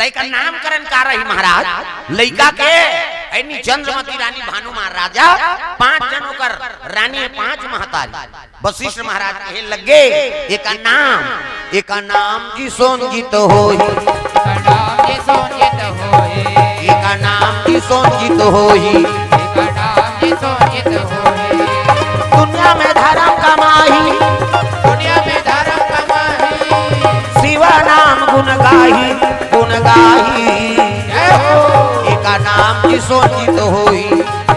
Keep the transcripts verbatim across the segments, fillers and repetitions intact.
एकर नामकरण का रही महाराज? लइका के, ऐनी चंद्रमती रानी भानुमान राजा, पांच जन ओकर रानी हे, पांच महतारी। वशिष्ठ महाराज कहे लगे, एकर नाम, एकर नाम जी सोंजित होही। एकर नाम जी सोंजित होही। एकर नाम जी सोंजित होही। एकर नाम जी सोंजित होही। दुनिया में धर्म कमाही। दुनिया में धर्म कमाही। शिव नाम गुण गाही, गुण गाही। जय हो। एकर नाम जी सोंजित होही।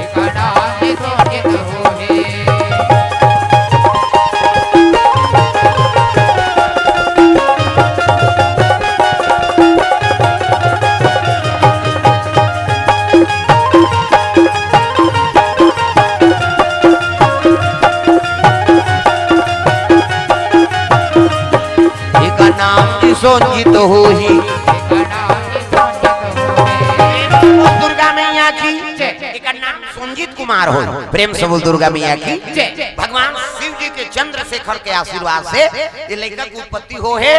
एकर नाम जी सोंजित होही। एकर नाम जी सोंजित होही। दुर्गा मैया की जय। एकर नाम सोंजित कुमार होही। प्रेम से बोल दुर्गा मैया की जय। भगवान शिव जी के चंद्रशेखर के आशीर्वाद से ये लइका के उत्पत्ति होहे।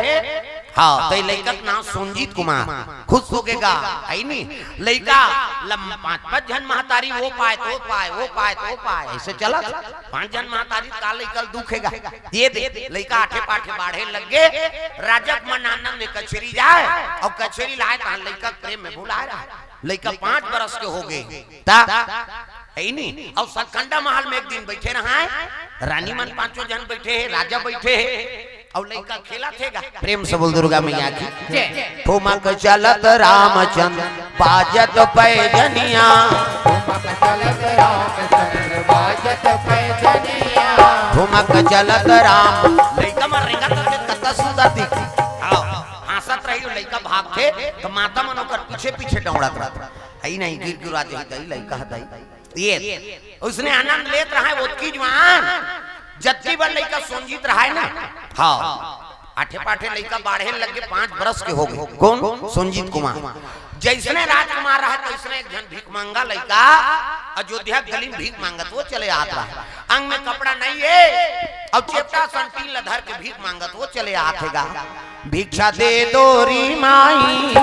हाँ, त ये लइका के नाम सोंजित कुमार। खुश होगे गा, ऐनी? लइका लम-, पांच, पांच झन महतारी, ओ पाय त ओ पाय, ओ पाय त ओ पाय, अइसे चलत। पांच झन महतारी का लइका ल दुखेगा। ये दे, लइका आठे पाठे बाढ़े लगे। राजा के मन आनंद में कचेरी जाय अउ कचेरी लाय, तहां लइका के प्रेम में भुलाय रहय। लइका पांच बरस के होगे। त, ऐनी? अउ सतखंडा महल में एक दिन बइठे रहय। रानी मन पांचों झन बइठे हे, राजा बइठे हे। अउ लइका खेलत हे गा। प्रेम से बोल दुर्गा मैया की। जय। ठुमक चलत रामचंद्र बाजत पैजनिया। ठुमक चलत रामचंद्र बाजत पैजनिया। ठुमक चलत राम। लइका मन रेंगत रथे, कत्ता सुंदर दिखथे। आओ, हांसत रही, लइका भागथे, त माता मन ओकर पीछे पीछे दौड़त रथे। अई नहीं, गिर गिरा जाही, लइका ह दाई। ये, उसने आनंद लेत रहय, ओतकी जुवान, जतकी बर लइका सोंजित रहय ना। हाँ, आठे पाठे लइका बाढ़े लगे, पांच बरस के होगे। कोन? सोंजित कुमार। जइसने राजकुमार रहय, तइसने एक झन भीख मांगा लइका अयोध्या गली में भीख मांगत ओ चले आत रहय। अंग में कपड़ा नइ हे, अउ चेपटा सन टीन ल धर के भीख मांगत ओ चले आत हे गा। भिक्षा दे दो री माई,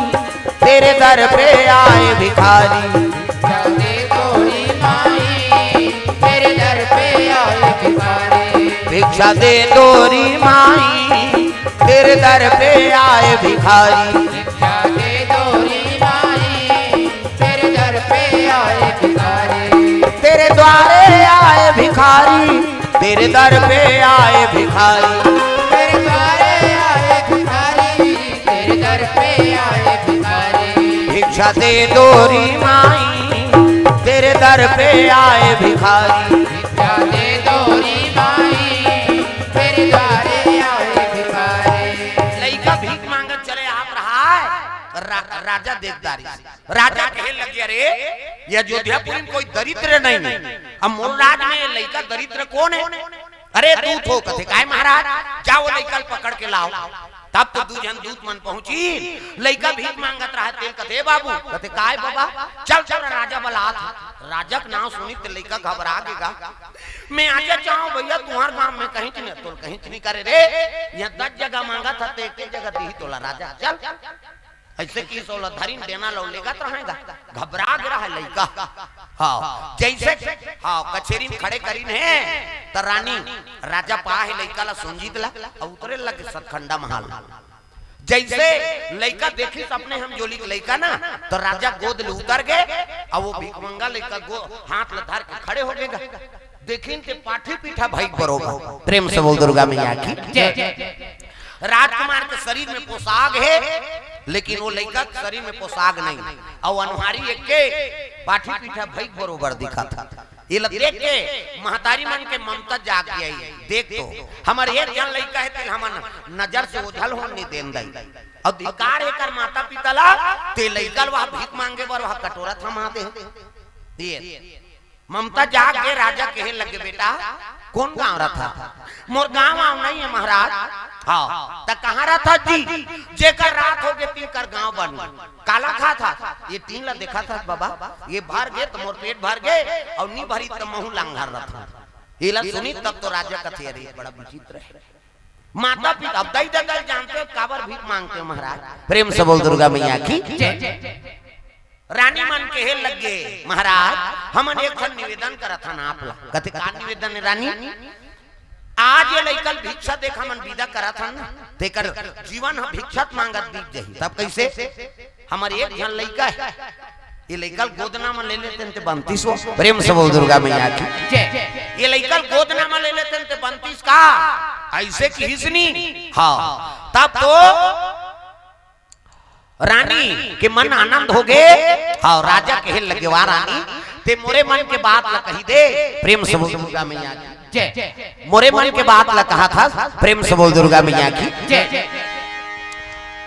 तेरे दर पे आए भिखारी। भिक्षा दे दो री माई, तेरे दर पे आए भिखारी। भिक्षा दे दो री माई, तेरे दर पे आए भिखारी। भिक्षा दे दो री माई, तेरे दर पे आए भिखारी। तेरे द्वारे आए भिखारी, तेरे दर पे आए भिखारी। तेरे द्वारे आए भिखारी, तेरे दर पे आए भिखारी। भिक्षा दे दो री माई, तेरे दर पे आए भिखारी। भिक्षा दे दो री माई, तेरे द्वारे आए भिखारी। लइका भीख मांगत चले आत रहय, रा-, राजा देख डारिस। राजा कहे लगे, "अरे, ये अयोध्यापुरी में कोई दरिद्र नहीं है। अब मोर राज में ये लइका दरिद्र कोन हे?" "अरे, दूत हो।" कथे, "काय महाराज?" "जाओ, लइका ल पकड़ के लाओ।" तब तो दू झन दूत मन पहुंचिन, लइका भीख मांगत रहय तेला। कथे, "ए बाबू।" कथे, "काय बबा?" "चल, चल, राजा बलात हे।" राजा के नांव सुनिस त लइका घबरा गे गा। "मैं आजा चाहूं भइया, तुंहर गांव में कहीं नहीं, तोला कहीं नहीं करे रे। इहां दस जगह मांगत हस, त एके जगह दिही तोला राजा। चल।" अइसे किहिस ओला धरिन, डेना ल लेगत रहय गा, घबरा गे रहय लइका। हाँ, जइसे, हाँ, कचेरी में खड़े करिन हे, त रानी, राजा पाहे लइका ला, सोंजित ला, अउ उतरे लगे सतखंडा महल। जइसे लइका देखिस अपने हम जोली के लइका ना, त राजा गोद ले उतर गे, अउ ओ भिखमंगा लइका गो-, हाथ ला धर के खड़े होगे गा। देखिन ते पाठी पीठा भई बरोबर। प्रेम से बोल दुर्गा मैया की। जय। राजकुमार के शरीर में पोशाक हे, लेकिन ओ लइका के शरीर में पोशाक नहीं। अउ अनुहारी एके पाठी पीठा भई बरोबर दिखत हे। एला देख के महतारी मन के ममता जाग गे हे। देख तो, हमर एक झन लइका हे, तेला हमन नजर से ओझल होन नइ देन दई। अउ धिक्कार हे एकर माता पिता ला, ते लइका ल वह भीख मांगे बर वह कटोरा थमा दे। ये ममता जाग के राजा कहे लगे, "बेटा, कोन गांव रथस?" "मोर गांव वांव नइ हे महाराज।" "हाँ, त कहां रथस जी?" "जेकर रात होगे तिंकर गांव बन।" "काला खाथस?" "ये टीन ला देखथस बबा, ये भर गे त मोर पेट भर गे, अउ नी भरी त महूं लांघर रथंव।" एला सुनिस तब तो राजा कथे, "अरे, बड़ा विचित्र हे।" माता पिता, अब दाई ददा ल जानते हो, काबर भीख मांगते हो महाराज? प्रेम से बोल दुर्गा मैया की। जय। रानी मन कहे लगे, महाराज, हमन एक ठन निवेदन करत हन आप ला। कथे, "का निवेदन हे रानी?" "आज ये लइका ल भिक्षा देख हमन विदा करत हन ना, तेकर जीवन ह भिक्षा मांगत बीत जाही।" "तब कइसे?" "हमर एक झन लइका हे, ये लइका ल गोदना म ले लेतेन ते बनतीस वो।" प्रेम से बोल दुर्गा मैया की। जय। "ये लइका ल गोदना म ले लेतेन ते बनतीस का?" अइसे किहिस नी। हाँ, तब तो रानी के मन आनंद होगे। हाँ, राजा कहे लगे, "वाह रानी, ते मोरे मन के बात ला कहि दे।" प्रेम से बोल दुर्गा मैया की। जय। "मोरे मन के बात ला कहा था।" प्रेम से बोल दुर्गा मैया की। जय।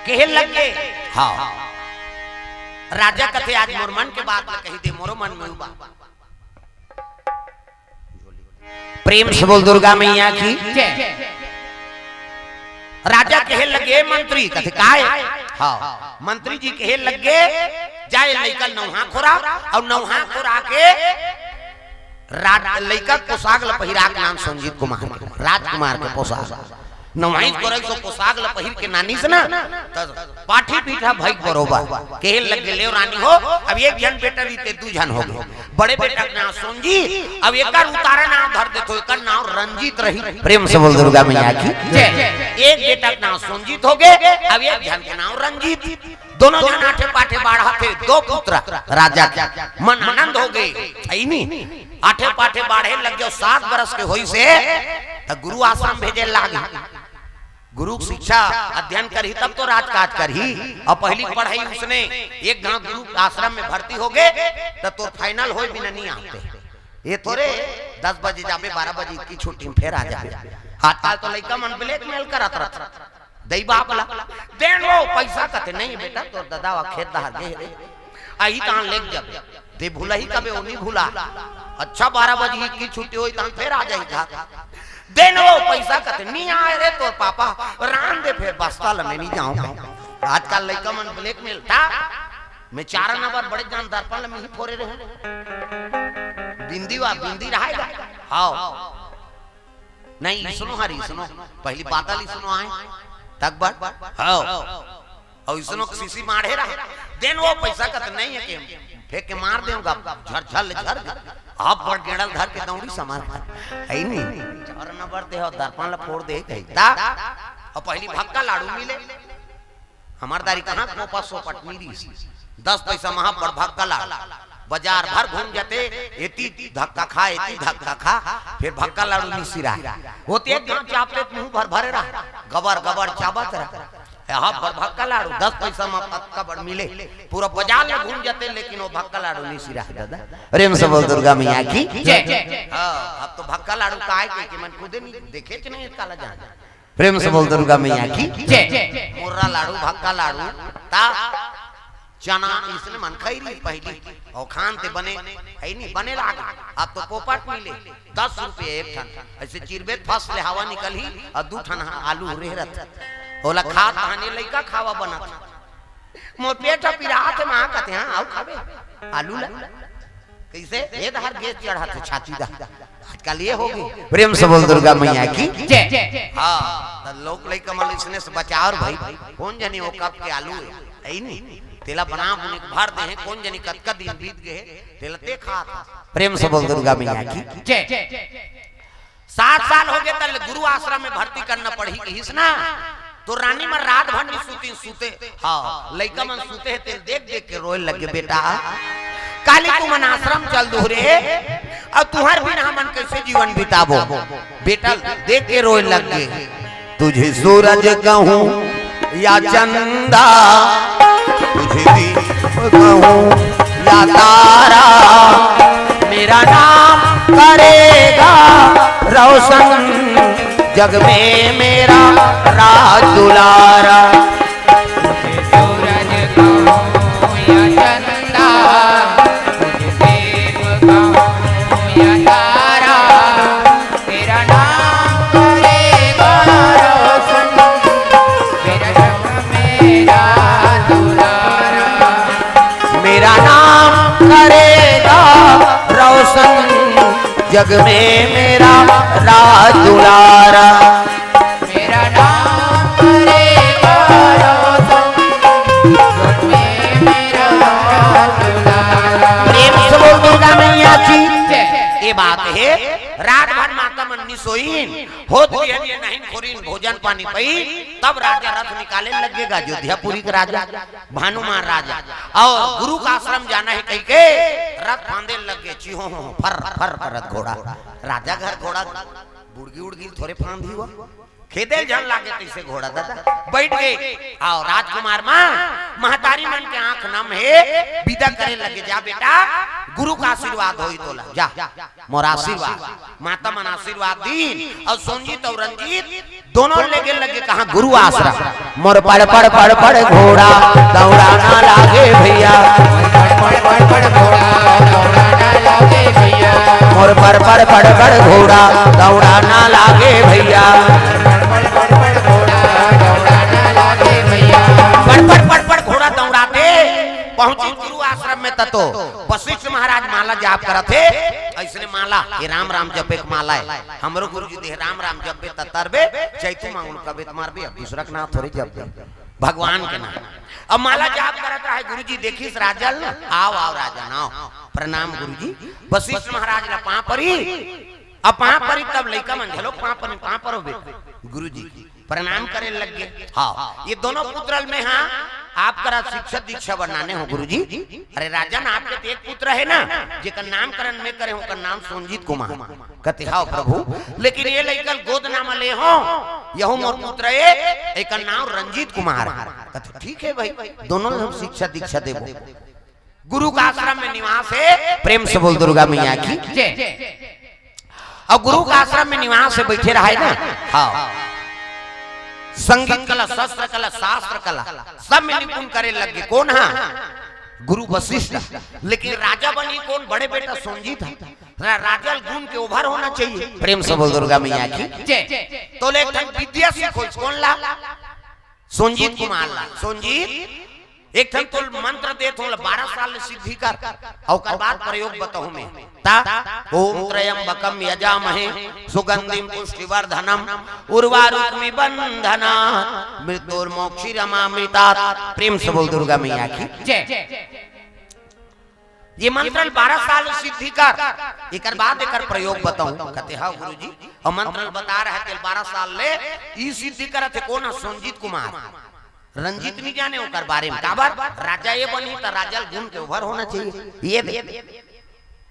कहे लगे, हाँ, राजा कथे, "आज मोर मन के बात ला कहि दे, मोरो मन में उबा।" प्रेम से बोल दुर्गा मैया की। जय। राजा कहे लगे, "मंत्री।" कथे, "काय?" हाँ, मंत्री जी कहे लगे, "जा ये लइका ल नौहा खोरा, अउ नौहा खोरा के राज-, लइका के पोशाक ल पहिरा के नाम संजीत कुमार के, राजकुमार के पोशाक, नौहाई खोरा के पोशाक ल पहिर के नानिस ना, त पाठी पीठा भई बरोबर।" कहे लगे, "लेव रानी हो, अब एक झन बेटा रहिते दू झन होगे। बड़े बेटा के नाम सोनजी, अब एकर उतारा नाम धर देथो, एकर नाम रंजीत रही।" प्रेम से बोल दुर्गा मैया की। जय। एक बेटा के नाम सोनजीत होगे, अब एक झन के नाम रंजीत। दोनों झन आठे पाठे बाढ़त हे, दो पुत्र राजा के। मन आनंद होगे, हे नी? आठे पाठे बाढ़े लगे, सात बरस के होइस हे, त गुरु आश्रम भेजे लागे। गुरु के शिक्षा अध्ययन करही, तब तो राजकाज करही। अउ पहिली पढ़ई उसने एक घांव गुरु के आश्रम में भर्ती होगे, त तोर final होय बिना नी आते। ये थोरे दस बजे जाबे, बारह बजे की छुट्टी में फेर आ जाबे। आजकल तो लइका मन blackmail करत रथे। दई बाप ला, "देन वो पइसा।" कथे, "नहीं बेटा, तोर ददा वा खेत डहर गे हे रे, आही तहां लेके जाबे।" ते भुलाही कबे, ओ नी भुला। अच्छा, बारह बजे की छुट्टी होई, तहां फेर आ जाही घर। "देन वो पइसा।" कथे, "नी आय रे तोर पापा, रांध दे फेर बस्ता ल, मैं नी जांव।" आजकल लइका मन blackmail ता, मैं चार नंबर बड़े जान दर्पण ल मिही फोरे रहे। बिंदी वा, बिंदी रहाय गा। हाँ। नहीं, इसनो हरी, इसनो। पहिली बादल इसनो आय। तक बड़। हाँ। अउ इसनो के सीसी माढ़े रहा। देन वो पइसा कथे नहीं हे के फेंक के मार देंव गा, झर झर ले झर गे। आप बड़ गेड़ल धर के दौड़ी समार। हे नी? चार नंबर ते हो, दर्पण ल फोर दे कही। ता? अउ पहिली भक्का लाड़ू मिले। हमर दारी कहाँ कोपा सोपट नी रहिस। दस पइसा म बड़ भक्का लाड़ू। बजार भर घूम जाते, एती धक्का खा, एती धक्का खा, फेर भक्का लाड़ू नी सिराय। होते एक घांव चापते मुंह भर भरे रहा, गबर गबर चाबत रहा। ए, हाँ, बड़ भक्का लाड़ू, दस पइसा म अतका बड़ मिले, पूरा बजार ल घूम जाते, लेकिन वो भक्का लाड़ू नी सिराय, ददा। प्रेम से बोल दुर्गा मैया की। जय। हाँ, अब तो भक्का लाड़ू काय के, के मन खुदे नी देखेच नहीं, काला जान। प्रेम से बोल दुर्गा मैया की। जय। मुर्रा लाड़ू, भक्का लाड़ू, ता चना इसने मन खाई रही पहिली, अउ खान ते बने, हे नी, बने लाग। अब तो पोपट मिले, दस रुपये एक ठन। अइसे चिरबे त फस ले हवा निकलही, अउ दू ठन आलू रेह रथे। ओला खात हन, ये लइका खावा बनत। मोर पेट ह पिरात हे, माँ कथे, "हाँ, अउ खाबे आलू ला।" कइसे? ए डहर gas चढ़त हे छाती डहर। आजकल ये होगे। प्रेम से बोल दुर्गा मैया की। जय। हाँ, त लोक लइका मन अइसने से बचाव रे भाई। कोन जनी वो कब के आलू हे, हे नी? तेला बना बुने के भर दे हे, कोन जनी कतका दिन बीत गे हे, तेला ते खात हे। प्रेम से बोल दुर्गा मैया की। जय। सात साल होगे त गुरु आश्रम में भर्ती करना पड़ही किहिस ना, तो रानी मन रात भर नी सुतिन, सुते, हाँ, लइका मन सुते हे, तेला देख देख के रोए लगे, "बेटा, काली तुमन आश्रम चल दुहरे, अउ तुंहर बिना हमन कइसे जीवन बिताबो?" बेटा देख के रोए लगे। तुझे सूरज कहूँ या चंदा, तुझे दीप कहूँ या तारा, मेरा नाम करेगा रोशन जग में मेरा राज दुलारा। सूरज कहूँ या चंदा, दीप कहूँ या तारा, मेरा नाम करेगा रोशन, मेरा जग मेरा दुलारा। मेरा नाम करेगा रोशन, जग में मेरा राज दुलारा। मेरा ये बात हे, रात भर माता मन नि सोइन, होत बिहनिया नहिन खोरिन, भोजन पानी पइन, तब राजा रथ निकाले लगे गा, अयोध्यापुरी के राजा, भानुमान राजा, अउ गुरु का आश्रम जाना हे कहिके रथ फांदे लगे, चिहो हो, फर फर करत घोड़ा, राजा घर घोड़ा बुड़गी उड़गी थोरे फांदी हुआ। खेदे झन लागे तइसे घोड़ा दादा। बइठ गे। अउ राजकुमार मन, महतारी मन के आंख नम हे, बिदा करे लगे, जा बेटा, गुरु का आशीर्वाद होही तोला, जा, मोर आशीर्वाद। माता मन आशीर्वाद दीन, अउ सोंजित अउ रंजीत दोनों लेगे लगे कहां, गुरु आश्रम। मोर पड़ पड़ पड़ पड़ घोड़ा दौड़ाना लागे भइया। मोर पड़ पड़ पड़ पड़ घोड़ा दौड़ाना लागे भइया। पड़ पड़ पड़ पड़ घोड़ा दौड़ाथे, पहुंचिन गुरु आश्रम में ततो वशिष्ठ महाराज माला जाप करत हे। अइसने माला, ये राम राम जपे के माला हे। हमरो गुरुजी दे राम राम जपबे त तरबे, चैतू मांगुल कबे त मरबे, अब दूसरा के नाम थोड़ी जपबे, भगवान के नाम। अब माला जाप करत रहे, गुरुजी देखिस राजन, आव, आव राजन, आव। प्रणाम गुरुजी। वशिष्ठ महाराज ला पांव परी, अब पांव परी तब लइका मन घलो पांव परी, पांव परो बेटा। गुरुजी प्रणाम करे लग गे। हाँ, ये दोनों पुत्र ल में, हाँ, आप करा शिक्षा दीक्षा बनाने हो गुरुजी। अरे राजन, आपके तो एक पुत्र हे ना, जेकर नामकरण में करे हो, ओकर नाम सोंजित कुमार। कथे, "हव प्रभु, लेकिन ये लइका ल गोद नाम ले हो, यहू मोर पुत्र हे, एकर नाम रंजीत कुमार हे।" कथे, "ठीक हे भाई, दोनों ल हम शिक्षा दीक्षा देबो।" गुरु का आश्रम में निवास हे, प्रेम से बोल दुर्गा मैया की। जय। अउ गुरु का आश्रम में निवास हे, बइठे रहे ना। हाँ, संगीत कला, शस्त्र कला, शास्त्र कला, सब में निपुण करे लग गे। कोन हा? गुरु वशिष्ठ। लेकिन राजा बनी कोन? बड़े बेटा सोंजित हा। रा-, राजा ल गुण के ओभर होना चाहिए। प्रेम से बोल दुर्गा मैया की। जय। तो ले एक ठन विद्या सीखो, कोन ला? सोंजित कुमार ला। सोंजित, एक ठन तोल मंत्र देत हों, बारह साल ले सिद्धि कर, अउ ओकर बाद प्रयोग बताहूं में। ता, "ओम त्र्यंबकम यजामहे सुगंधिम पुष्टिवर्धनम उर्वारुकमिव बंधनात् मृत्योर्मोक्षाय अमृतात्।" प्रेम से बोल दुर्गा मैया की। जय। ये मंत्र ल बारह साल सिद्धि कर, एकर बाद एकर प्रयोग बताहूं। कथे, "हव गुरुजी।" अउ मंत्र ल बता रहे तेल बारह साल ले ई सिद्धि करत हे कोन ह? सोंजित कुमार। रंजीत नहीं जाने ओकर बारे में। काबर? राजा ये बनी त राजा ल गुण के ओभर होना चाहिए। ये दे।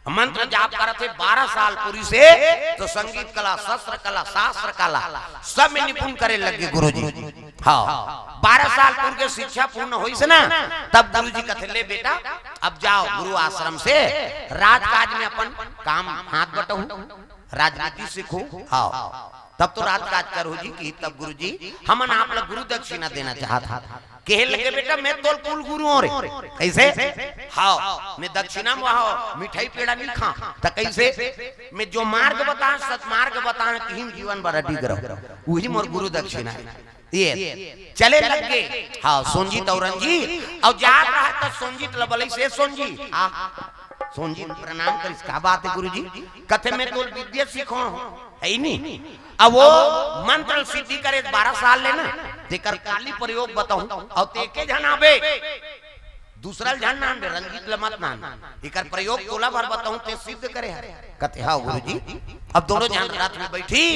मंत्र जाप करत हे बारह साल पूरी से, तो संगीत कला, शस्त्र कला, शास्त्र कला, सब में निपुण करे लग गे गुरुजी। हाँ, बारह साल पूर के शिक्षा पूर्ण होइस ना, तब गुरुजी कथे, "ले बेटा, अब जाव गुरु आश्रम से राजकाज में अपन काम हाथ बटहू, राजनीति सीखू।" हाँ, तब तो राजकाज करहू जी, कि तब गुरुजी, "हमन आप ला गुरु दक्षिणा देना चाहत हन।" कहे लगे, "बेटा, मैं तोल कुल गुरु हों रे।" कइसे? हाँ, मैं दक्षिणा में, हाँ, मिठाई पेड़ा नहीं खा, त कइसे? मैं जो मार्ग बताएं, सतमार्ग बताएं, तिही म जीवन भर अडिग रहूं, उही मोर गुरु दक्षिणा हे। ये चले लग गे। हाँ, सोंजित अउ रंजीत, अउ जात रहा त सोंजित ल बलइस, "ए सोंजित।" आ, सोंजित प्रणाम करिस, "का बात हे गुरुजी?" कथे, "मैं तोल विद्या सीखो हूं, हे नी? अब वो मंत्र सिद्धि करे बारह साल ले ना, तेकर काली प्रयोग बताहूं, अउ तेके झन आबे।" दूसरा ल झन नान बे, रंजीत ल मत नान। एकर प्रयोग तोला भर बताहूं, ते सिद्ध करे हर। कथे, "हव गुरुजी।" अब दोनों झन रथ में बइठी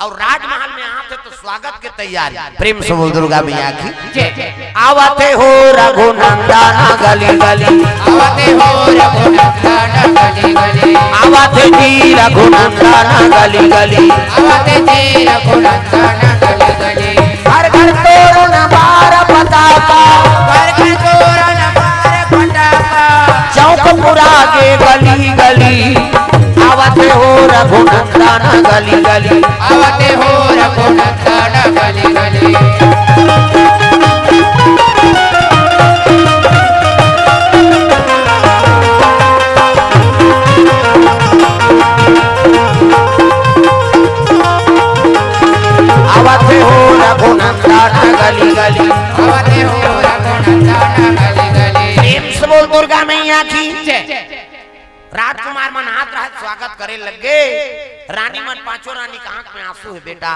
अउ राजमहल में आथे तो स्वागत के तैयारी। प्रेम से बोल दुर्गा मैया की। जय, जय। आवत हे हो रघुनंदन गली गली। आवत हे हो रघुनंदन गली गली। आवत हे जी रघुनंदन गली गली। आवत हे जी रघुनंदन गली गली। घर घर तोरण बार फटाका। घर घर तोरण बार फटाका। चौक पुरा के गली गली। आवत हे हो रघुनंदन गली गली। आवत हे हो रघुनंदन गली गली। आवत हे हो रघुनंदन गली गली। आवत हे हो रघुनंदन गली गली। प्रेम से बोल दुर्गा मैया की। जय। राजकुमार मन आत रहत स्वागत करे लग गे। रानी मन, पांचों रानी के आंख में आंसू हे, "बेटा,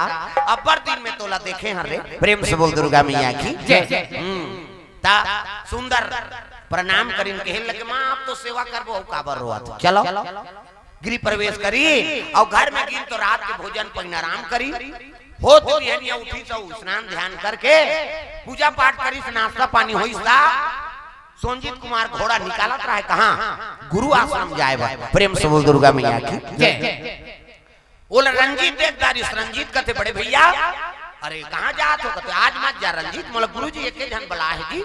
अब्बड़ दिन में तोला देखे हन रे।" प्रेम से बोल दुर्गा मैया की। जय, जय। हम्म। ता सुंदर प्रणाम करिन, कहे लगे, "मां, अब तो सेवा करबो, अउ काबर रोवत हो? चलो।" गृह प्रवेश करी अउ घर में गिन तो रात के भोजन पानी आराम करी। होत बिहनिया उठिस अउ स्नान ध्यान करके पूजा पाठ करिस, नाश्ता पानी होइस ता सोंजित कुमार घोड़ा निकालत रहे कहाँ? गुरु आश्रम जाए बर। प्रेम से बोल दुर्गा मैया की जय। ओला रंजीत देख डारिस, रंजीत कथे, "बड़े भैया, अरे कहाँ जात हो?" कथे, "आज मत जा रंजीत, मोला गुरुजी एके झन बलाहे जी।"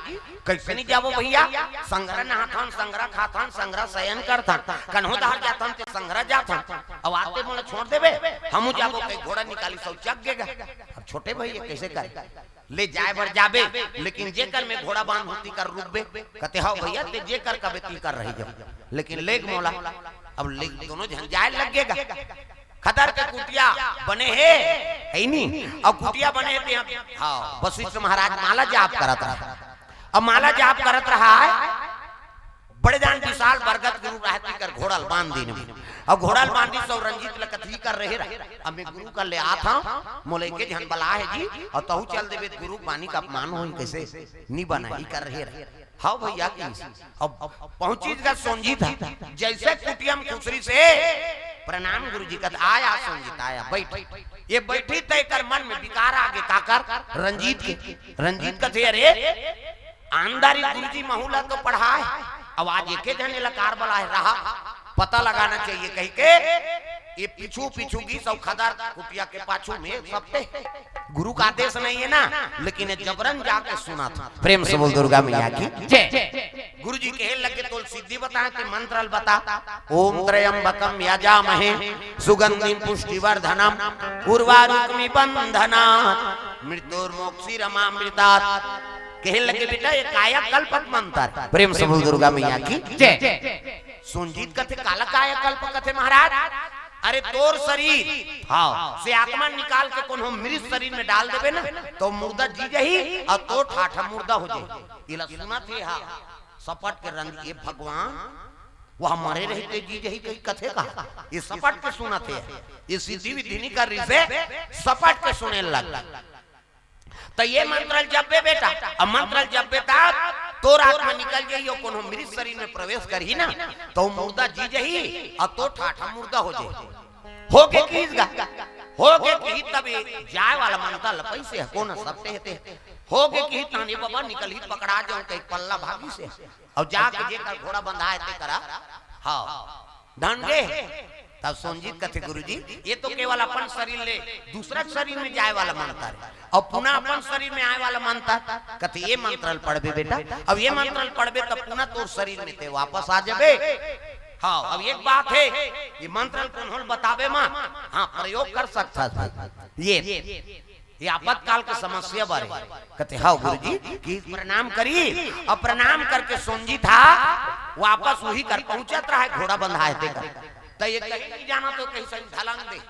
"कइसे नहीं जाबो भैया? संघरा नहाथन, संघरा खाथन, संघरा शयन करथन, कन्हो डहर जाथन ते संघरा जाथन, अउ आते मोला छोड़ देबे, हमू जाबो।" कहि घोड़ा निकालिस अउ चघ गे गा। अब छोटे भैया कइसे करे? ले जाए बर जाबे, लेकिन जेकर में घोड़ा बांध होती कर रुकबे। कथे, "हव भैया, ते जेकर कबे ती कर रही जाओ, लेकिन लेग मोला।" अब लेग दोनों झन जाए लग गे गा। खदर के कुटिया बने हे, हे नी? अउ कुटिया बने हे ते हम, हाँ, वशिष्ठ महाराज माला जाप करत रहा। अब माला जाप करत रहा है, बड़े जान विशाल बरगद के रूख रहे, तेकर घोड़ा ल बांध दीन में। अउ घोड़ा ल बांध दीस अउ रंजीत ल कथे, "कर रहे रहा, अब मैं गुरु कर ले आत हूँ, मोला एके झन बलाहे जी, अउ तहू चल देबे त गुरु बानी का अपमान होही, कइसे नी बना, ई कर रहे रहा।" "हव भैया" कहिस। अब पहुंचिस गा सोंजित ह, जइसे कुटिया म खुसरिस हे, "प्रणाम गुरुजी।" कथे, "आया सोंजित, आया, बइठ।" ये बइठिस त एकर मन में विकार आगे, काकर? रंजीत के। रंजीत कथे, "अरे, आंधारी गुरुजी महू ला तो पढ़ाए, अब आज एके झन एला कार बलाहे रहा, पता लगाना चाहिए," कहिके ये पीछू पीछू गिस अउ खदर कुटिया के पाछू में सबते। गुरु का आदेश नहीं है ना, लेकिन ये जबरन जाके सुनत। प्रेम से बोल दुर्गा मैया की जय। गुरुजी कहे लगे, "तोल सिद्धि बताए, ते मंत्र ल बता।" "ओम त्र्यंबकम यजामहे सुगंधिम पुष्टिवर्धनम उर्वारुकमिव बंधनात् मृत्योर्मोक्षीयमामृतात्।" कहे लगे, "बेटा, ये कायाकल्प के मंत्र।" प्रेम से बोल दुर्गा मैया की जय। सोंजित कथे, "काला कायाकल्प कथे महाराज?" "अरे तोर शरीर, हाँ, से आत्मा निकाल के कोनो मृत शरीर में डाल देबे ना, त मुर्दा जी जही अउ तोर ठाठा मुर्दा हो जही।" एला सुनत हे हा, सपट के रंग, "ये भगवान, वो मरे रहिते जी जही कहि कथे का?" ये सपट के सुनत हे, ये सिद्धि विधि नी कर रहिसे, सपट के सुने लग। त ये मंत्र ल जपबे बेटा, अब मंत्र ल जपबे त तोर आत्मा निकल जही अउ कोनो मृत शरीर में प्रवेश करही ना, त मुर्दा जी जही अउ तोर ठाठा मुर्दा हो जही। होगे किहिस गा, होगे किहिस, तब ये जाए वाला मनता ल पइसे ह, कोन सबते हे ते। होगे किहिस, ताने बाबा निकलही, पकड़ा जाऊं कहि पल्ला भागिस हे। अउ जाके जेकर घोड़ा बंधाए ते करा, हाँ, धन गे। तब सोंजित कथे, "गुरुजी, ये तो केवल अपन शरीर ले दूसरा शरीर में जाए वाला मंत्र हे, अउ पुनः अपन शरीर में आए वाला मंत्र।" कथे, "ये मंत्र ल पढ़बे बेटा, अब ये मंत्र ल पढ़बे तब पुनः तोर शरीर में ते वापस आ जाबे।" हाँ, अब एक बात हे, ये मंत्र ल कोनो ल बताबे मत, हाँ, प्रयोग कर सकथस भाई। ये ये आपातकाल के समस्या बारे। कथे, "हव गुरुजी।" कि प्रणाम करी, अउ प्रणाम करके सोंजित हा वापस उही कर पहुंचत रहा हे, घोड़ा बंधाए ते कर। त ये कहीं नहीं जाना तो कहीं सही धलंग दे।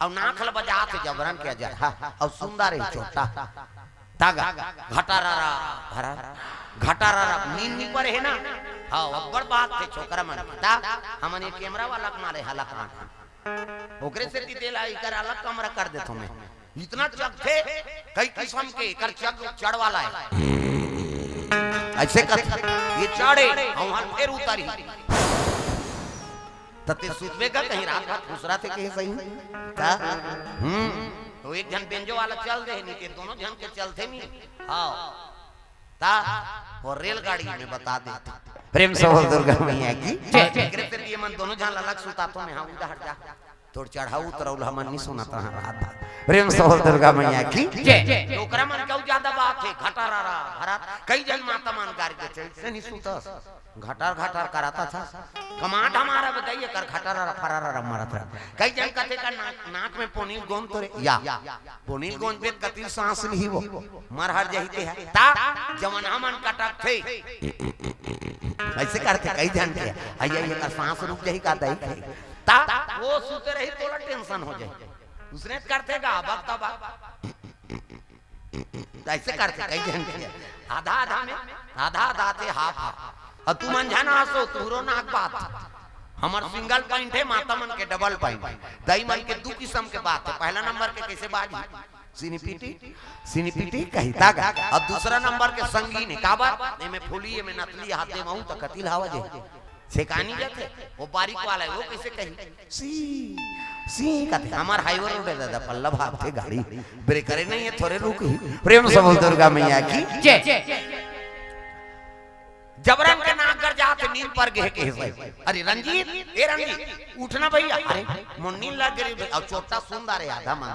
अउ नाक ल बजात हे जबरन के अजर, हाँ, अउ सुंदर हे छोटा। तागा, घटारारा, भरा, घटारारा, नींद नी परे हे ना। हाँ, अब्बड़ बात हे छोकरा मन। ता, हमन ये कैमरा वाला के मारे हलक मान। ओकरे सेती तेला इकर अलग कमरा कर देथों मैं। इतना चघथे, कई किसम के, एकर चघ चढ़ वाला हे। अइसे कर, ये चढ़े, अउ वहाँ फेर उतरी। त ते सुतबे का कहीं रात भर खुसराथे कहीं सही? का? हम्म, त एक झन बेंजो वाला चल दे, नी ते दोनों झन के चलथे नी। हाँ। ता, वो रेलगाड़ी में बता दे। प्रेम से बोल दुर्गा मैया की जय। एकरे सेती ये मन दोनों झन ल अलग सुताथों मैं, हाँ, उधर हट जा। तोर चढ़ाऊ उतरऊ ल हमन नी सुनत रहा रात भर। प्रेम से बोल दुर्गा मैया की जय। डोकरा मन के अउ ज्यादा बात हे, घटारारा, भरा, कई झन माता मन गारी देथे, "अइसे नी सुतस, घटार घटार कराथस।" कमाट हमारा बताइए कर घटारारा, फरारारा मारत रहा। कई झन कथे का नाक, नाक में पोनील गोंद तो रे, या। पोनील गोंद बेत कतिल सांस लिही वो, मर हर जही ते हे। ता, जवन हमन कटकथे। अइसे करथे कई झन के, अइया, ये कर सांस रुक जही का दई के। ता, वो सुते रही तोला tension हो जही। उसने करथे का, बक तबा। अइसे करथे कई झन के। आधा आधा में, आधा आधा ते हाफ हाफ। अउ तुमन झन हंसो, तुहरो नाक बात। हमर single point हे, माता मन के double point। दई मन के दू किसम के बात हे। पहला नंबर के कइसे बाजी? सिनिपिटी, सिनिपिटी कहिता गा। अउ दूसरा नंबर के संगीन हे, काबर? एमे फूली, एमे नथली, हाथ दे महू त कतिल हवा जे। सेकानी जाथे, वो बारीक वाला हे, वो कइसे कही? सी, सी कथे। हमर हाईवे रोड हे दादा, पल्ला भागथे गाड़ी, ब्रेकरे नइ हे, थोरे रुकही। प्रेम से बोल दुर्गा मैया की। जय। जबरन के नाक गर जात हे, नींद पर गे हे कहे भाई। अरे रंजीत, ए रंजीत, उठना भैया। अरे मोर नींद लग गे रे, अउ चोट्टा सुंदर हे, आधा मन।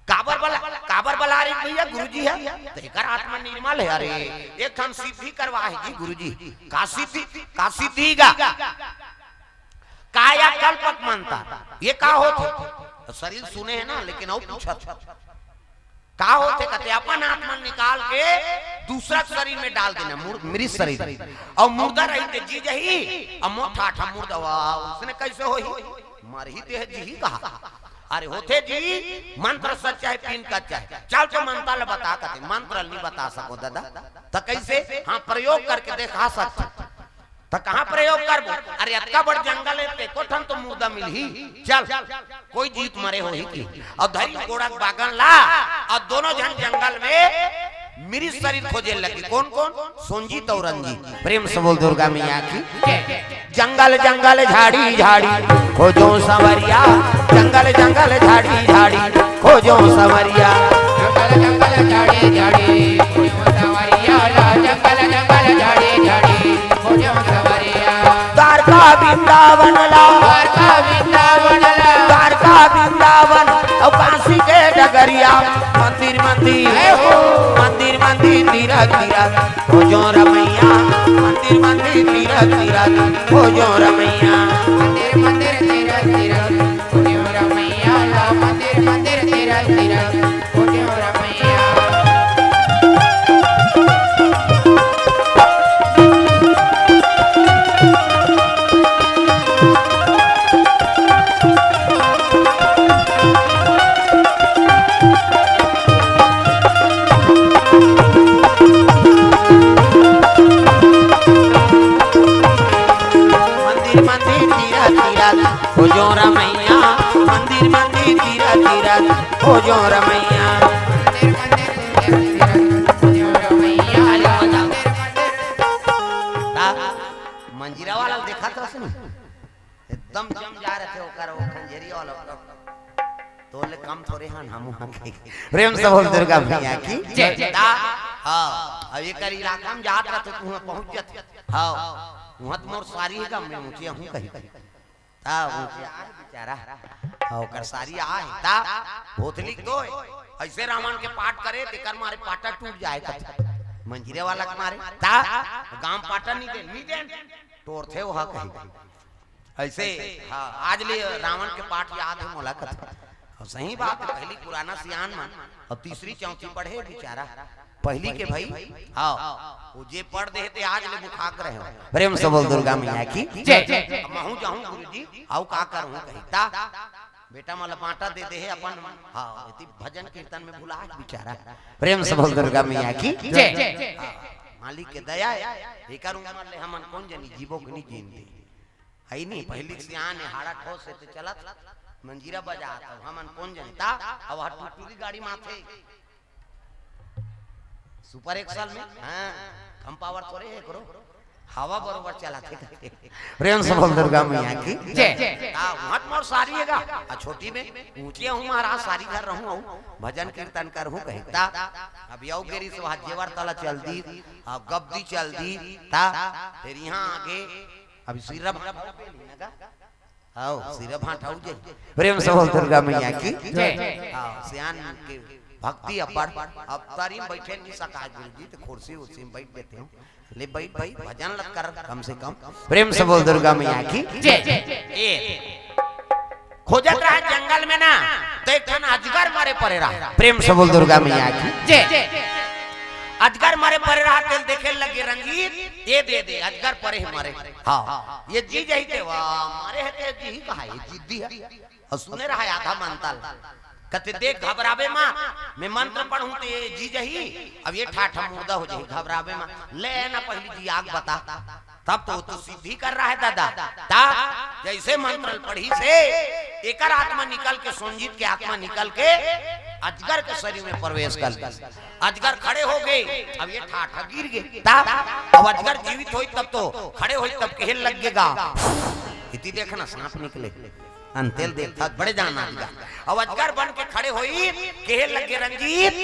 काबर बला, काबर बला रे भैया, गुरुजी हे, त एकर आत्मा निर्मल हे। अरे एक ठन सिद्धि करवा हे जी गुरुजी। का सिद्धि, का सिद्धि गा? कायाकल्पक मंत्र, ये का होथे? शरीर सुने हे ना, लेकिन अउ पूछत हे, का होथे? कथे अपन आत्मा निकाल के दूसरा शरीर में डाल देना, मुर-, मृत शरीर। अउ मुर्दा रही ते जी जही, अउ मोर ठाठा मुर्दा, वाह, उसने कइसे होही? मरही ते हे, जीही कहाँ? अरे होथे जी, मंत्र सच्चा हे, पिन कच्चा हे। चल तो मंत्र ल बता, कथे मंत्र ल नइ बता सकों दादा, त कइसे? हाँ, प्रयोग करके देखा सकत। त कहाँ प्रयोग करबो? अरे अतका बड़ जंगल हे, एको ठन तो मुर्दा मिलही। चल, कोई जीवित मरे होही कि? अउ धरी गोड़ा के बागन ला, अउ दोनों झन जंगल में मृत शरीर खोजे लगे। कोन कोन? सोंजी तौ रंजी। प्रेम से बोल दुर्गा मैया की। जंगल जंगल झाड़ी झाड़ी खोजों संवरिया, जंगल जंगल झाड़ी झाड़ी खोजों संवरिया। जंगल जंगल झाड़ी झाड़ी खोजों संवरिया, जंगल जंगल झाड़ी झाड़ी खोजों संवरिया। द्वारका वृंदावन ला, द्वारका वृंदावन ला, द्वारका वृंदावन अउ काशी के डगरिया। मंदिर मंदिर, जय हो। मंदिर मंदिर तीरथ तीरथ खोजों रमैया। मंदिर मंदिर तीरथ तीरथ खोजों रमैया। मंदिर मंदिर तीरथ तीरथ खोजों रमैया, ला मंदिर मंदिर तीरथ तीरथ खोजों रमैया। मंदिर मंदिर तीरथ तीरथ खोजों रमैया, मंदिर मंदिर तीरथ तीरथ खोजों रमैया। मंदिर मंदिर तीरथ तीरथ खोजों रमैया। ता मंजीरा वाला ल देखत हस नहीं? एकदम जम जा रहे थे ओकर, वो खंजेरी वाला ओकर। तोले कम थोरे हन, हम वहाँ के। प्रेम से बोल दुर्गा मैया की। जय। ता, हाँ, अब एकर इलाका में जात रहे तो तू वहाँ पहुँच जाते। हाँ, वहाँ तो मोर सारी हे गा, मैं ऊँचे हूँ कहीं। ता ऊँचे आ बेचारा। हाँ, ओकर सारी आ हे। ता भोथली तो हे। अइसे रावण के पाट करे, तेकर मारे पाटा टूट जाए कथे। मंजीरे वाला के मारे। ता गाँव पाटा नइ दे, नइ दे। टोरथे ओहा कहीं। अइसे, हाँ, आज ले रावण के पाठ याद हे मोला कथे। अउ सही बात हे, पहिली पुराना सियान मन, अउ तीसरी चौथी पढ़े बेचारा। पहिली के भाई, हाँ, वो जे पढ़ दे हे ते आज ले मुखाग्र हे। प्रेम से बोल दुर्गा मैया की। जय। अब महूँ जाहूँ गुरुजी, अउ का करहूँ कही ता। बेटा मन ल बाँटा दे दे हे अपन, हाँ, एती भजन कीर्तन में भुला हे बेचारा। प्रेम से बोल दुर्गा मैया की। जय। हाँ, मालिक के दया हे, एकर उमर ले हमन कोन जनी जीबो के नइ जीन दे। हई नहीं, पहिली सियान हे, हाड़ा ठोस हे, ते चलत, मंजीरा बजात, अब हमन कोन जनी ता, अब हर टुटुरी गाड़ी माथे। सुपर एक्सल में, हाँ, कम पावर थोरे हे करो, हवा बरोबर चलाथे। प्रेम से बोल दुर्गा मैया की। जय। ता वहाँ मोर सारी हे गा, आ छोटी में ऊँचे हूँ महाराज, सारी घर रहूँ, अउ भजन कीर्तन करहूँ कही ता। अब यौ गेरी से वहाँ जेवर तला चल दी, अब गब्दी चल दी, ता फिर यहाँ आगे अभी सिर्रा भांटा उबे नी ना गा? हाव, सिर्रा भांटा उबे। प्रेम से बोल दुर्गा मैया की। जय। हाव, सियान के भक्ति अब्बड़। अब तरी म बइठे नइ सकाय गुरुजी, त खुर्सी उर्सी म बइठ देते हो। ले बइठ भाई, भजन ल त कर कम से कम। प्रेम से बोल दुर्गा मैया की। जय। ए, खोजत रहा जंगल में ना, त एक ठन अजगर मरे परे रहा। प्रेम से बोल दुर्गा मैया की। जय। अजगर मरे परे रहा, तेला देखे लगे रंजीत, ए दे दे, अजगर परे हे मरे। हाँ, ए जी जही ते, वाह, मरे हे ते जी ही कहा, ए जिद्दी हे। अउ सुने रहा आधा मंतल। कथे देख घबराबे मत, मैं मंत्र पढ़हूँ ते ए जी जही, अब ए ठाठ मुर्दा हो जही, घबराबे मत। ले ना पहिली जी आग बता, तब तो तू सिद्धि कर रहा हे दादा। ता जइसे मंत्र पढ़िस हे, एकर आत्मा निकल के, सोनजीत के आत्मा निकल के अजगर के शरीर में प्रवेश कर गई। अजगर खड़े हो गए, अब ये ठाठा गिर गए। तब अब अजगर जीवित होई तब तो, खड़े होई तब कहे लगेगा, इति देखना सांप निकले। अंतेल देखत बड़े जान अजगर। अब अजगर बन के खड़े होई, कहे लगे, "रंजीत,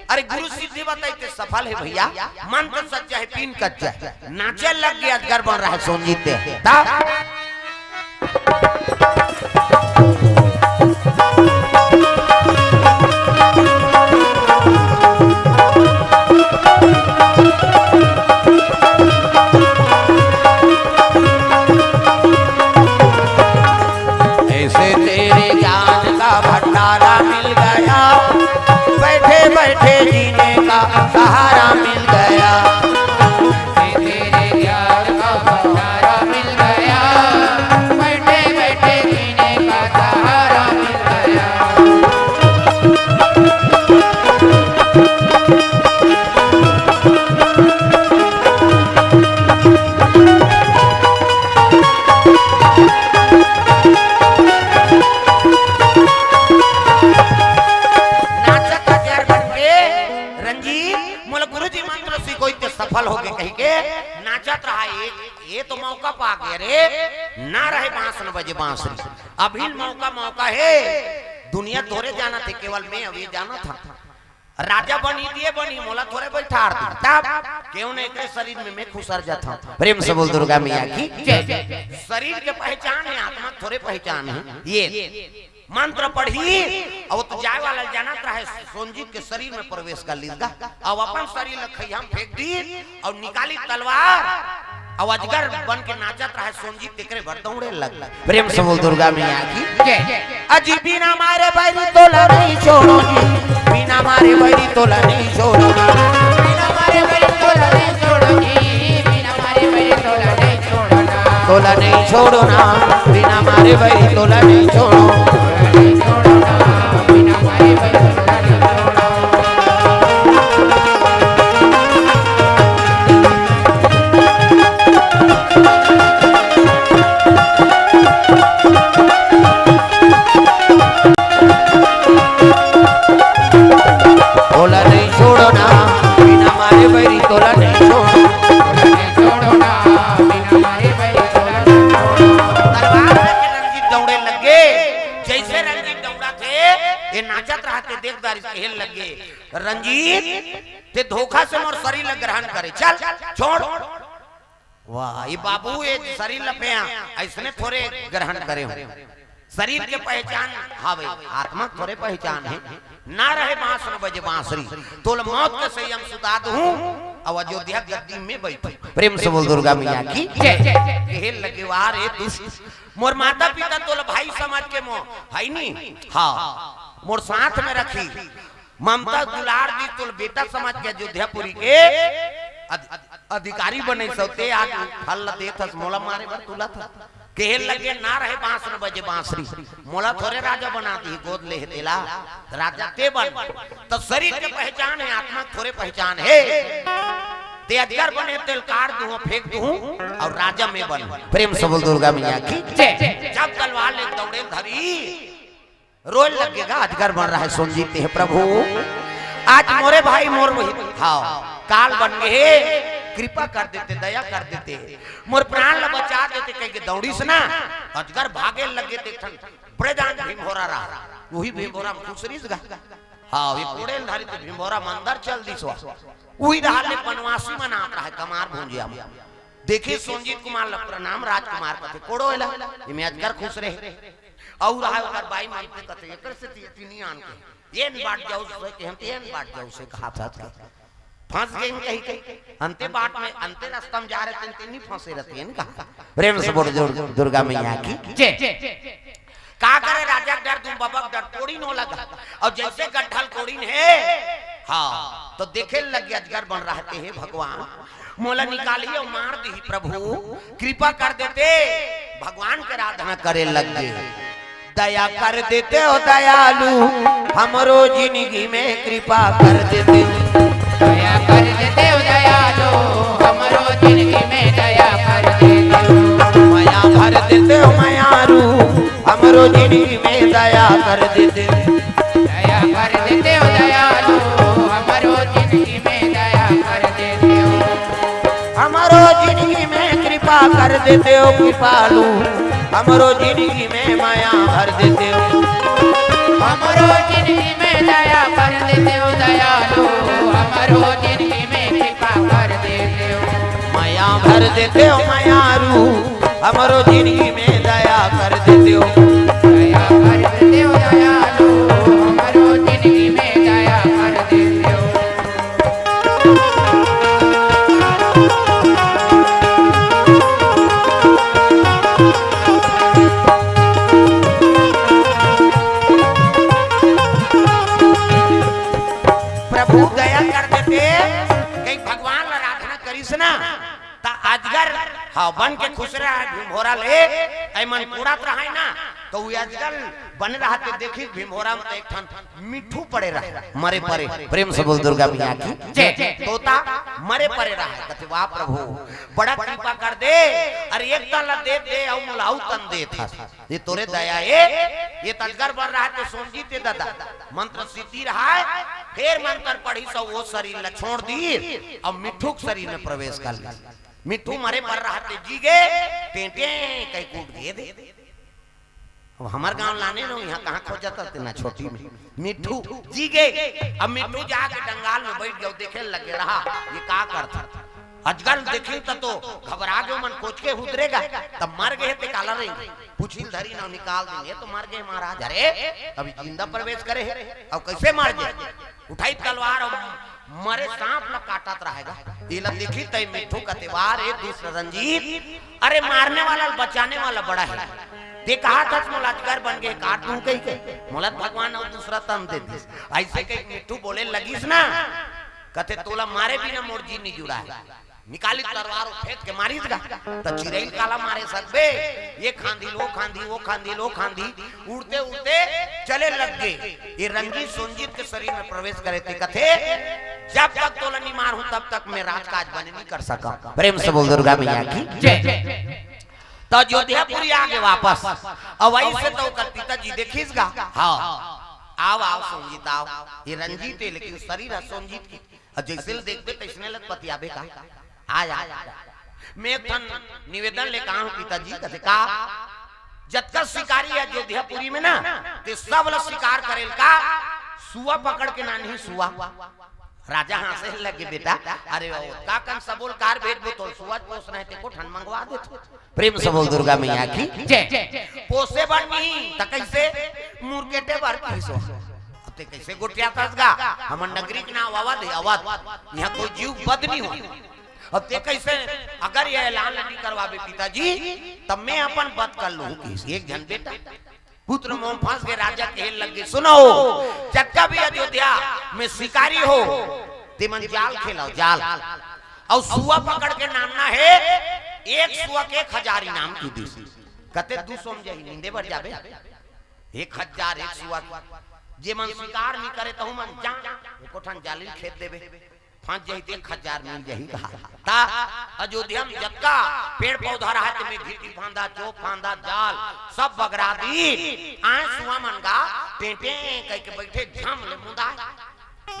अरे गुरु सिद्धि बताई ते सफल है भैया, मंत्र सच्चा है, पीन कच्चा है।" नाचे लग गया, अजगर बन रहा है सोनजीत ते। तब ऐसे तेरे ज्ञान का भंडारा मिल गया, बैठे बैठे जीने का सहारा मिल गया। ऐसे तेरे ज्ञान का भंडारा मिल गया, बैठे बैठे जीने का सहारा मिल गया। नाचत अजगर बन के, "रंजीत, मोला गुरुजी मंत्र सिखोई ते सफल हो गए," कही के नाचत रहा। ये, ये तो मौका पा गए रे, ना रहे बांस न बजे बांसुरी। अभी मौका, मौका है, दुनिया थोरे जानथे, केवल मैं अभी जानथंव। राजा बनी दिए बनी, मोला थोरे बैठार दी। तब क्यों नहीं, एकरे शरीर में मैं खुसर जाथंव। प्रेम से बोल दुर्गा मैया की जय। शरीर के पहचान है, आत्मा थोरे पहचान है। ये मंत्र पढ़ी, अब तो जाए वाला जानत रहे, सोनजीत के शरीर में प्रवेश कर लीस गा। अब अपन शरीर ल खइया में फेंक दी और निकाली तलवार, अब अजगर बन के नाचत रहे सोनजीत, तेकरे बर दौड़े लग। प्रेम से बोल दुर्गा मैया की जय। अजी बिना मारे बैरी तोला नहीं छोड़ो जी, बिना मारे बैरी तोला नहीं छोड़ो जी। बिना मारे बैरी तोला नहीं छोड़ो जी, बिना मारे बैरी तोला नहीं छोड़ो ना। तोला नहीं छोड़ो ना, बिना मारे बैरी तोला नहीं छोड़ो। तोला नहीं छोड़ो ना, बिना मारे बैरी तोला नहीं छोड़ो। तोला नहीं छोड़ो ना, बिना मारे बैरी तोला नहीं छोड़ो। तोला नहीं छोड़ो ना, बिना मारे बैरी तोला नहीं छोड़ो। तलवार लेके रंजीत दौड़े लगे। जैसे रंजीत दौड़ाथे, ये नाचत रहा ते देख दारी से कहे लगे, "रंजीत, ते धोखा से मोर शरीर ला ग्रहण करे, चल, छोड़।" वाह, ये बाबू, ये शरीर ल पे अइसने थोरे ग्रहण करे हो। शरीर के पहचान हावे, आत्मा थोरे पहचान है। ना रहे बांस न बजे बांसुरी, तोला मौत के सैया में सुता दूं, अब अयोध्या गद्दी में बैठे। प्रेम से बोल दुर्गा मैया की जय। कहे लगे, "वाह रे दुष्ट, मोर माता पिता तोला भाई समझ के मोह है नी, हाँ, मोर साथ में रखी, ममता दुलार दी, तोला बेटा समझ के अयोध्यापुरी के अध-, अधिकारी बने सौते आज फल देत हस, मोला मारे बर तुलत हस।" कहे लगे, "ना रहे बांस न बजे बांसुरी, मोला थोरे राजा बना दी, गोद ले हे तेला, राजा ते बन।" तो शरीर के पहचान है, आत्मा थोरे पहचान है। ते अजगर बने, तेल काट दूं, फेंक दूं और राजा में बन। प्रेम से बोल दुर्गा मैया की जय। जब तलवार ले दौड़े धरी, रोए लगेगा, अजगर बन रहा है सोनजीत, "हे प्रभु, आज मोरे भाई मोर वही, हाँ, काल बन गए, कृपा कर देते, दया कर देते, मोर प्राण ला बचा देते," कह के दौड़ीस ना, अजगर भागे लगे, देख ठन बड़े जान भीमभोरा रहा, वही भीमभोरा में खुसरीस गा। हाँ, ये कोड़े ल धरी ते भीमभोरा में अंदर चल दिस वा। वही रहा ले बनवासी मन आत रहा है, कमार भुंजिया में। देखे सोनजीत कुमार ला प्रणाम राजकुमार कथे, "कोड़ो एला, इमे अजगर खुसरे।" अउ रहा ओकर बाई मन के कथे, "एकर से ती-, तीनी आन के, एन बाट जाऊ से के हम, एन बाट जाऊ से कहा था के। फंस गए कही के, अंते बाट में, अंते रास्ता में जा रहे थे, तीनी फंसे रहते हैं कहा।" प्रेम से बोल दुर-, दुर्गा मैया की जय। का करे राजा के डर, दूं बाबा के डर, कोड़ीन हो लगा। और जैसे गड्ढल कोड़ीन है, हाँ, तो देखे लगे अजगर बन रहा ते, "हे भगवान, मोला निकाली और मार दी प्रभु, कृपा कर देते।" भगवान के आराधना करे लग गए। "दया कर देते हो दयालु, हमरो जिंदगी में कृपा कर देते हो। दया कर देते हो दयालु, हमरो जिंदगी में दया कर देते हो। मया भर देते हो मयारू, हमरो जिंदगी में दया कर देते हो। दया कर देते हो दयालु, हमरो जिंदगी में दया कर देते हो। हमरो जिंदगी में कृपा कर देते हो कृपालु, हमरो जिंदगी में मया भर देते हो। हमरो जिंदगी में दया कर देते हो दयालु, हमरो जिंदगी में कृपा कर देते हो। मया भर देते हो मयारू, हमरो जिंदगी में दया कर देते हो। दया कर देते हो दयालु, हमरो जिंदगी में दया कर देते हो। प्रभु दया कर देते, कहीं भगवान ला आराधना करिस ना, त अजगर, हाँ, बन के खुश रहा भीमभोरा ले, ऐ मन कुड़त रहा है ना, तो वो अजगर बन रहा ते देखी भीमभोरा में एक ठन मिट्ठू पड़े रहा, मरे परे। प्रेम से बोल दुर्गा मैया की जय। तोता मरे परे रहा है, कहते, "वाह प्रभु, बड़ा कृपा कर दे, अरे एक तन ला दे दे, अउ मोला अउ तन दे था, ये तोरे दया है।" ये त अजगर बन रहा है तो सोमजी ते दादा मंत्र सिद्धि रहा है, फिर मंत्र पढ़ी सब वो शरीर ला छोड़ दी, अब मिट्ठू के शरीर में प्रवेश कर ली। मिट्ठू मरे पर रहा ते जी गे, टेंटे कहीं कूट गए दे। अब हमार गांव लाने लो, यहाँ कहाँ खोजत हते ना छोटी में। मिट्ठू जी गे, अब मिट्ठू जाके डंगाल में बैठ गयो, देखे लगे रहा, ये का करता। अजगर देखी त तो घबरा गयो, मन कोच के हुदरेगा, तब मर गए ते काला रही। पूछिल धरी ना निकाल देंगे, तो मर गए महाराज। अरे, अभी जिंदा प्रवेश करे है, अब कैसे मर गए? उठाई तलवार और मरे सांप ला काटत रहेगा। इला देखी तई मिट्ठू कते, "वाह रे दुष्ट रंजीत, अरे मारने वाला बचाने वाला बड़ा है। ते कहा था मोला अजगर बन गए, काट दूं कही के, मोला भगवान और दूसरा तन दे दिस।" ऐसे कही मिट्ठू बोले लगिस ना, कते, "तोला मारे बिना मोर जी नहीं जुड़ा है।" निकाली तलवार और फेंक के मारिस गा। त चिरई काला मारे सकबे, ये खांदी लो खांदी, वो खांदी लो खांदी, उड़ते उड़ते चले लग गए। ये रंजीत सोंजीत के शरीर में प्रवेश करे ते कथे, "जब तक तोला नहीं मार हूं तब तक मैं राजकाज बने नहीं कर सका।" प्रेम से बोल दुर्गा मैया की जय। तो अयोध्यापुरी आगे वापस। अब वही से तो ओकर पिताजी देखिस गा। हाँ, आओ आओ सोंजीत आओ, ये रंजीत है लेकिन शरीर है सोंजीत की। अब जैसे ल देखबे तैसने लग पतियाबे का। आ जा, आ जा। मैं एक ठन निवेदन ले कहा हूं पिताजी, कथे का, जतका शिकारी है अयोध्यापुरी में ना, ते सब ल शिकार करेल का, सुआ पकड़ के नानी सुआ। राजा हंसे लगे, "बेटा, अरे ओ, का कन सबोल कार भेज दो तो सुआ पोसना है, ते को ठन मंगवा दे।" प्रेम से बोल दुर्गा मैया की जय। पोसे बर नहीं, त कैसे मुर्गेटे बर पैसो। अब ते कैसे गोठियाथस गा? हमर नगरी के नाम अवध है, अवध। यहाँ कोई जीव बद नहीं हो। अब ते कैसे, अगर ये ऐलान नहीं करवाबे पिताजी, तब मैं अपन बद कर लूं कि एक झन बेटा। पुत्र मोह फंस के राजा कहे लगे, "सुनो, जतका भी अयोध्या में शिकारी हो, ते मन जाल खेलाओ, जाल। और सुआ पकड़ के नानना है, एक सुआ के एक हजार इनाम की दी।" कते दू सौ में जाही, नींदे बर जाबे। एक हजार एक सुआ की। जे मन शिकार नहीं करे, तहु मन जा, एको ठन जाली खेद देबे। फंस जाही त एक हजार मिल जाही कहा। ता अयोध्या में जतका पेड़ पौधा रहा, ते में घिटी फांदा, चोप फांदा, जाल, सब बगरा दी। आए सुआ मन गा, टें टें कह के बैठे, झम ले मुंदा।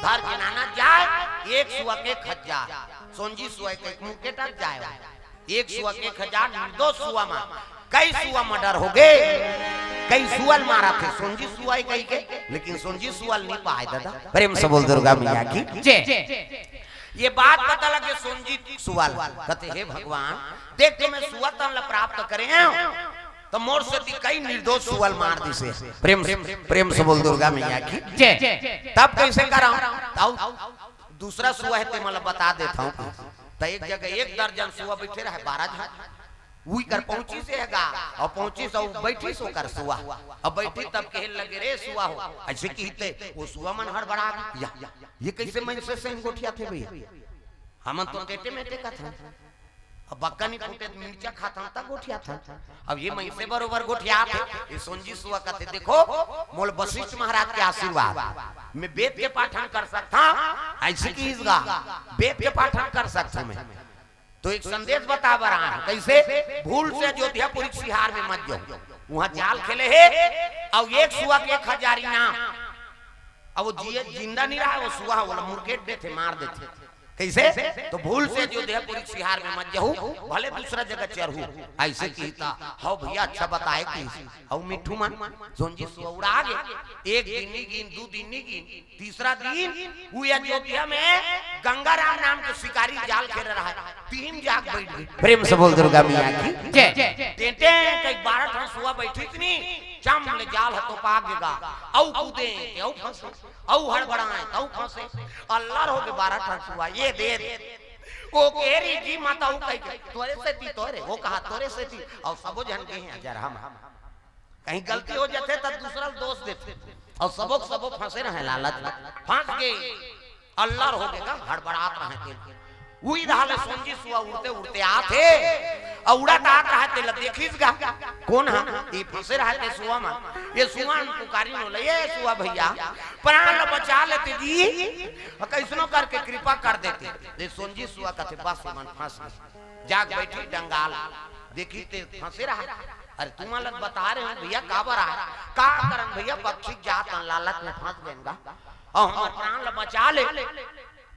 धर के नाना जाए, एक सुआ के एक हजार। सोंजी सुआ के एक मुंह के टक जाए। एक सुआ के एक हजार, निर्दोष सुआ मा कई सुआ मर्डर हो गे, कई सुअल मारा थे सोंजी सुआ कही के, लेकिन सोंजी सुअल नहीं पाए दादा। प्रेम से बोल दुर्गा मैया की जय। ये बात पता लगे सोंजी सुअल, कहते, "हे भगवान, देख तो मैं सुआ तन ला प्राप्त करे हूं, तो मोर से ती कई निर्दोष सुअल मार दिसे।" प्रेम, प्रेम से बोल दुर्गा मैया की जय। तब कैसे करा? तब दूसरा सुआ है, ते मला बता देता हूं। त एक जगह एक दर्जन सुआ बैठे रहे, बारह झन। उई कर पहुंचिस हे गा, और पहुंचिस, और बैठिस ओकर सुआ। अब बैठी तब कहे लगे, "रे सुआ हो," ऐसे कहिते, वो सुआ मन हड़बड़ा गे, "या, ये कैसे मनसे संग गोठियाथे भैया? हमन तो टेटे मेटे कथन।" अब बक्का नहीं फूटे त मिर्चा खाथन त गोठियाथन। अब ये मनसे बरोबर गोठियाथे। ये सोंजी सुआ कथे, "देखो, मोल वशिष्ठ महाराज के आशीर्वाद, मैं वेद के पाठन कर सकता, ऐसे कहिस गा, वेद के पाठन कर सकता मैं।" तो एक संदेश बता बर आए हंव, कैसे भूल से अयोध्यापुरी सिहार में मत जाओ। उहाँ जाल खेले हे, अउ एक सुआ के एक हजार इनाम। अब वो जिए, जिंदा नहीं रहा, वो सुआ ओला मुरकेट देथे, मार देथे। कैसे? तो भूल से अयोध्यापुरी सिहार में मत जहू, भले दूसरा जगह चरहू। ऐसे किहिस त, "हव भैया, अच्छा बताए," किहिस। अउ मिट्ठू मन, सोंजी सुआ उड़ा गे। एक दिन नहीं गिन, दू दिन नहीं गिन, तीसरा दिन वो अयोध्या में गंगाराम नाम के शिकारी जाल खेले रहा है, तीन जाग बैठ गए। प्रेम से बोल दुर्गा मैया की जय। टेंटे कई बारह ठन सुआ बैठी थी नी, चम ले जाल ह तो पाग गेगा, अउ कूदे, अउ फंसे, अउ हड़बड़ाए, तउ फंसे, अल्लाह हो के बारह ठन सुआ, ये दे दे। वो केरी जी माता, वो कह के, "तोरे से ती, तोरे," वो कहा, "तोरे से ती," अउ सबो झन के हैं, "जर हम, हम।" कहीं गलती हो जाथे त दूसरा ल दोष देथे। अउ सबो के सबो फंसे रहे लालच में। फंस गे। अल्लर हो गे गा, हड़बड़ात रहे तेन। उही राह ले सोंजी सुआ उड़ते उड़ते आत हे। अउ उड़त आत रहे तेला देखिस गा। कोन हा? ये फंसे रहे ते सुआ मन। ये सुआ मन पुकारिन ओला, "ये सुआ भैया, प्राण ल बचा लेते जी। कइसनो करके कृपा कर देते।" ये सोंजी सुआ कथे, "बस ये मन फंस गे।" जाग बैठी डंगाल, देखी ते फंसे रहा। "अरे तुमन ल बता रहे हो भैया, काबर आए?" "का करन भैया, पक्षी जात हन, लालच में फंस गेन गा, अउ हमर प्राण ल बचा ले।"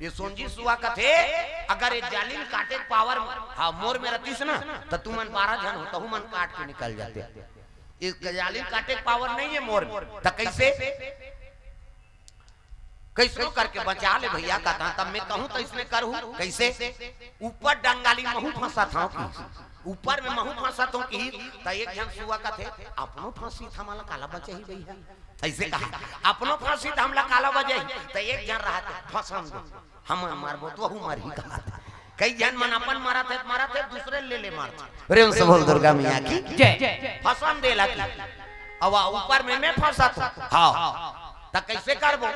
ये सोंजी सुआ कथे, "अगर ये जाली ल काटे के पावर, हाँ, मोर में रतिस ना, त तुमन बारह झन हो, तहू मन काट के निकल जाते। ये जाली ल काटे के पावर नहीं है मोर में, त कैसे?" "कइसनो करके बचा ले भैया," कथा, "तब मैं कहूँ त इसने करूँ।" "कइसे?" "ऊपर डंगाली महू फंसत हूँ कि, ऊपर में महू फंसत हूँ कि।" त एक झन सुआ कथे, "अपनो फंसी त हमला काला बचाही भैया?" ऐसे कहा, "अपनो फंसी त हमला काला बचाही?" त एक झन रहत, "फंसन दो, हम मरबो त वहू मरही," कहा। कई झन मन अपन मरत हे, मरत हे, दूसरे ले ले मारत। प्रेम से बोल दुर्गा मैया की जय। फंसन देला की। अब आ ऊपर में मैं फंसत हूँ। हाँ। त कैसे करबो?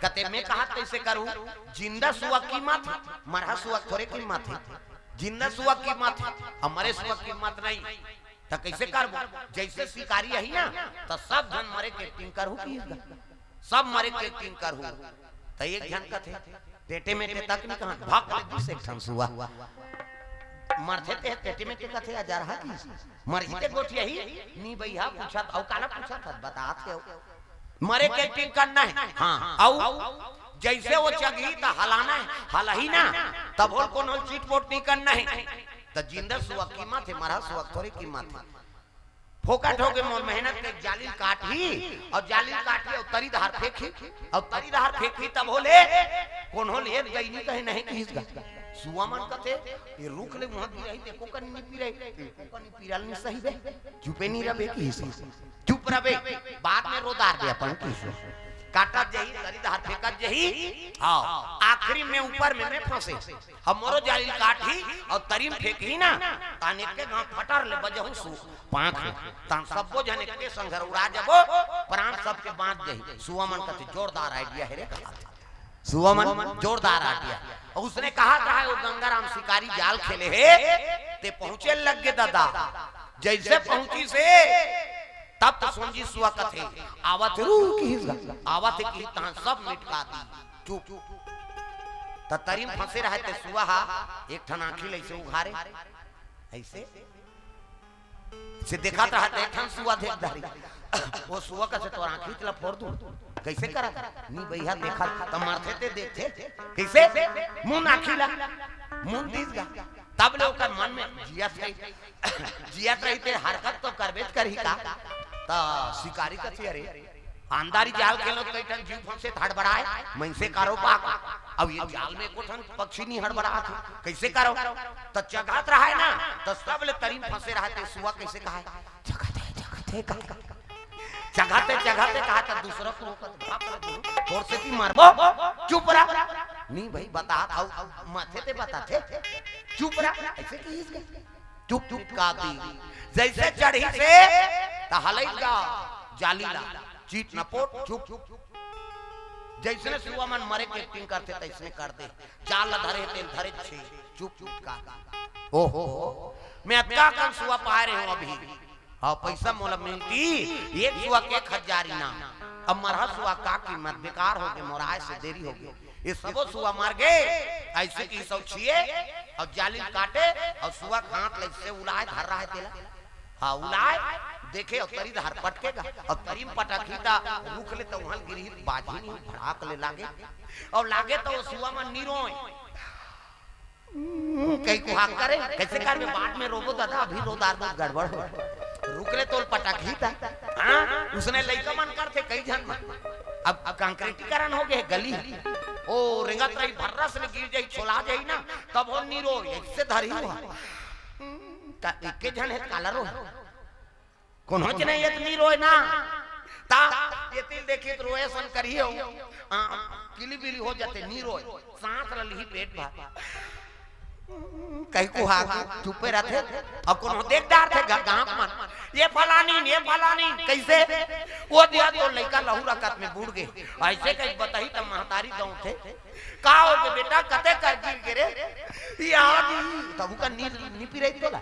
कथे मैं कहा कैसे करूँ? जिंदा सुआ कीमत हे, मरहा सुआ थोरे कीमत हे। जिंदा सुआ कीमत हे, अउ मरे सुआ कीमत नहीं। त कैसे करबो? जैसे शिकारी अही ना, त सब झन मरे के acting करहू कि सब मरे के acting करहू। त एक झन कथे, "टेटे मेटे तक नहीं कहा, भाग ले दूसरे ठन सुआ।" मरथे ते टेटे मेटे कथे, "आ जा रहा कि मरही ते गोठियाही?" "नी भैया, पूछत, अउ काला पूछत हस, बतात हे।" मरे के acting करना हे। हाँ, अउ जैसे वो चघही त हलाना हे, हलही ना, तब होल कोनो चिटपोट नहीं करना हे। त जिंदा सुआ कीमत हे, मरहा सुआ थोरे कीमत हे। फोकट हो गे मोर मेहनत के, जाली ल काटही अउ जाली ल काटही अउ तरी डहर फेंकही अउ तरी डहर फेंकही, तब होले कोनो ले गई नहीं कहे नहीं किहिस गा। सुआ मन कथे, "ये रूख ले उहाँ गिरही, ते को कनी नहीं पिरही, ते को कनी पिरल नहीं सही बे, चुपे नहीं रबे," किहिस। "चुप रबे, बाद में रोदार दे अपन," किहिस। काटत जही, तरी डहर फेंकत जही, हाँ, आखिरी में ऊपर में मैं फंसे। अब मोरो जाली ल काटही अउ तरी म फेंकही ना, तान एके घांव फटर ले बजहूं सु पांख, तान सब्बो झन एके संघर उड़ा जबो, प्राण सबके बांच जही। सुआ मन कथे, "जोरदार idea हे रे," कहा। सुआ मन जोरदार idea। अउ उसने कहा था, वो गंगाराम शिकारी जाल खेले हे, ते पहुंचे लग गे ददा। जैसे पहुंचिस हे, तब त सोंजी सुआ कथे, "आवत हे रू," किहिस गा, "आवत हे," किहिस, तहां सब मिटका दी। चुप। त तरी म फंसे रहे ते सुआ हा, एक ठन आंखी ल ऐसे उघारे, ऐसे से देखत रहे ते एक ठन सुआ देख डारी। वो सुआ कथे, "तोर आंखी ला फोर दूं।" "कैसे करत?" "नी भैया, देखत त मरथे ते देखथे।" "कैसे?" "मुंद आंखी ला।" मुंद दिस गा। तब ले ओकर मन में जियत रही, जियत रही ते हरकत तो करबेच करही का। त शिकारी कथे, "अरे, अंधारी जाल खेलो, कई ठन जीव फंसे त हड़बड़ाए, मनसे कारो पाक। अब ये जाल में एको ठन पक्षी नहीं हड़बड़ात हे, कैसे करो?" त चघत रहे ना, त सब ले तरी म फंसे रहे ते सुआ कैसे कहा, "चघत हे, चघत हे," कहा। चघत हे, चघत हे कहा, त दूसरा को रोकत, "बाप रे, तोर से की मारबो, चुप रह।" "नी भई, बतात हंव, मरथे ते बताथे, चुप रह।" ऐसे किहिस गा। चुप, चुप का दी। जैसे चढ़िस हे, त हलई गा जाली ला, चीट नपोट, चुप। जैसने सुआ मन मरे के acting करथे, तैसने कर दे। जाल ला धरे हे, तेन धरे छे, चुप, चुप का दी। ओहो, मैं अतका कन सुआ पाए रहे हंव अभी। हाँ, पैसा मोला मिलती, एक सुआ के एक हजार इनाम। अब मरहा सुआ का कीमत, बेकार हो गे, मोर आए से देरी हो गे। ये सबो सुआ मर गे, ऐसे किहिस अउ छिए, अउ जाली ल काटे, अउ सुआ के हाथ ले से उलाए धर रहे तेला। हाँ, उलाए, देखे अउ तरी डहर पटके गा, अउ तरी म पटकही त रुख ले त उहाँ ल गिरही, बाजही नहीं, भड़ाक ले लागे, अउ लागे त ओ सुआ मन निरोय। हम्म, कई कुहाक करे, कइसे करबे, बाद में रोबो ददा, अभी रो डारबो त गड़बड़ हो। रुख ले तोल पटकही त, हाँ, उसने लइका मन करथे कई झन मन। अब, अब कंक्रीटीकरण हो गे, गली, ओ रेंगत रही, भर्रस ले गिर जाही, छोला जाही ना, तब ओ निरोय, अइसे धरही हो। त एके झन हे, काला रोय। कोनोच नहीं, ये त निरोय ना। त एती ल देखही त रोय असन करही हो। आ, किली बिली हो जाथे, निरोय। सांस ल लिही पेट भर। कई कुहाक चुप्पे रथे। अब कोनो देख डारथे गा-, गाँव मन। ये फलानी, ये फलानी, कइसे? ओ ददा तोर लइका लहू रकत में बूड़ गे। अइसे कहि बताही त महतारी गउँथे। का हो गे बेटा, कते कर गिर गे रे? याद ही, तब का नीर, निपी रही तोला।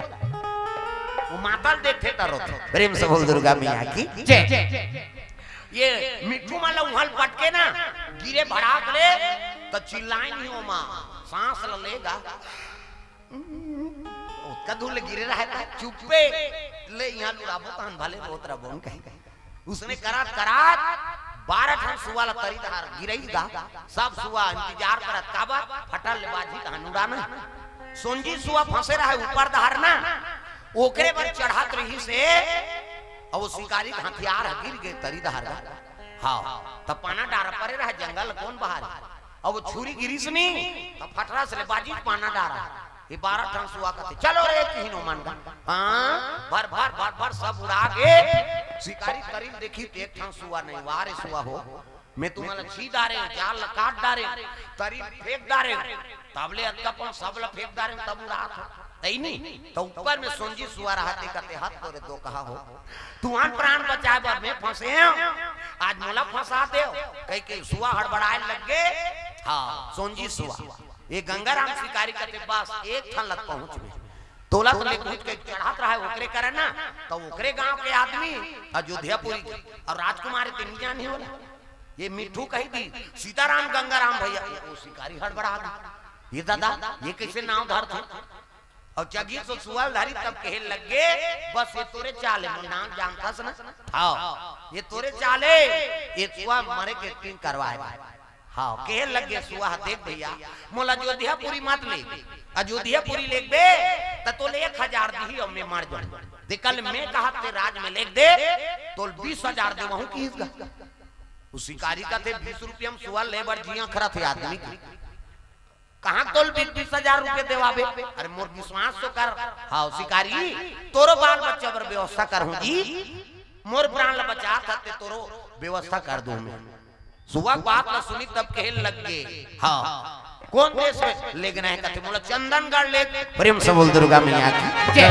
ओ मातल देखथे त रोथे। प्रेम से बोल दुर्गा मैया की जय। ये मिट्ठू मन ल उहाँ ल पटके ना, गिरे भड़ाक ले, त चिल्लाय नहीं ओ माँ, सांस ल लेगा। ओतका दूर ले गिरे रहे त चुप्पे ले इहाँ लुराबो तहन भले रोत रहिबो कहीं। उसने करत करत बारह ठन सुआ ल तरी डहर गिरइस गा। सब सुआ इंतजार करत, काबर? फटल ले बाजही तहन उड़ाना। सोंजी सुआ फंसे रहे ऊपर डहर ना, ओकरे बर चढ़त रहिसे, अउ ओ शिकारी के हथियार ह गिर गे तरी डहर गा। हाँ, त पाना डारा परे रहे, जंगल कोन बहारी। अउ ओ छुरी गिरिस नी, त फटरस ले बाजिस पाना डारा। ये बारह ठन सुआ कथे, "चलो रे, किहिन ओमन गा।" हाँ, भर, भर, भर, भर, सब उड़ा गे। शिकारी तरी ल देखिस त एक ठन सुआ नहीं, "वाह रे सुआ हो, मैं तुमन ल छी डारेंव, जाल ल काट डारेंव, तरी म फेंक डारेंव, तब ले अतका पन सब ल फेंक डारेंव, तब उड़ात हो।" तइनी, त ऊपर में सोंजी सुआ रहत हे, कथे, "हत तोरे दोकहा हो, तुमन प्राण बचाय बर मैं फंसेंव, आज मोला फंसा देव," कहिके सुआ हड़बड़ाय लग गे। हाँ, सोंजी सुआ। ये गंगाराम शिकारी कथे, "बस एक ठन ल पहुँच में, तोला तो ले पहुँच के चढ़त रहे ओकरे करा ना, त ओकरे गाँव के आदमी अयोध्यापुरी अउ राजकुमारी ते नी जानही ओला।" ये मिट्ठू कहि दिस, "सीताराम गंगाराम भइया।" ये ओ शिकारी हड़बड़ा गे, "ये ददा, ये कइसे नांव धरथे?" अउ जगिस ओ सुआ ल धरिस तब कहे लग गे, "बस ये तोरे चाल हे, मोर नांव जानथस ना?" "हाँ।" "ये तोरे चाल हे, ये सुआ मरे के acting करवाय।" हाँ, कहे लग गे सुआ ह, "देख भइया, मोला अयोध्यापुरी मत ले, अयोध्यापुरी लेगबे त तोला एक हजार दिही अउ मैं मर जाहूँ। तेकर ले मैं कहत ते राज में लेग दे, तोला बीस हजार देवहूँ," किहिस गा। ओ शिकारी कथे, "बीस रुपया म सुआ ले बर जी अखरथे आदमी के। कहाँ तोला बीस, बीस हजार रुपया देवाबे? अरे मोर विश्वास तो कर।" "हाँ शिकारी, तोरो बाल बच्चा बर व्यवस्था करहूँ जी, मोर प्राण ल बचाथस ते तोरो व्यवस्था कर दूँ मैं।" सुआ के बात ल सुनिस तब कहे लग गे, "हाँ, कोन देश में लेगना हे?" कथे, "मोला चंदनगढ़ लेग।" प्रेम से बोल दुर्गा मैया की जय।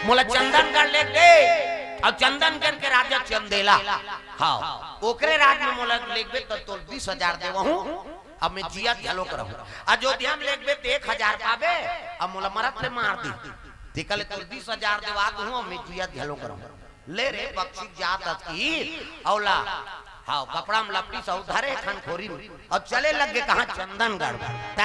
"मोला चंदनगढ़ लेग दे, अउ चंदनगढ़ के राजा चंदेला, हाँ, ओकरे राज में मोला लेगबे त तोला बीस हजार देवहूँ, अउ मैं जियत घलोक रहूँ। अयोध्या में लेगबे त एक हजार पाबे, अउ मोला मरत ले मार दिही, तेकर ले तोला बीस हजार देवा दूँ, अउ मैं जियत घलोक रहूँ।" ले रे पक्षी जात अस कि अउ ला, हाँ, कपड़ा म लपटिस अउ धरे थन खोरी म अउ चले लग गे कहाँ? चंदनगढ़। त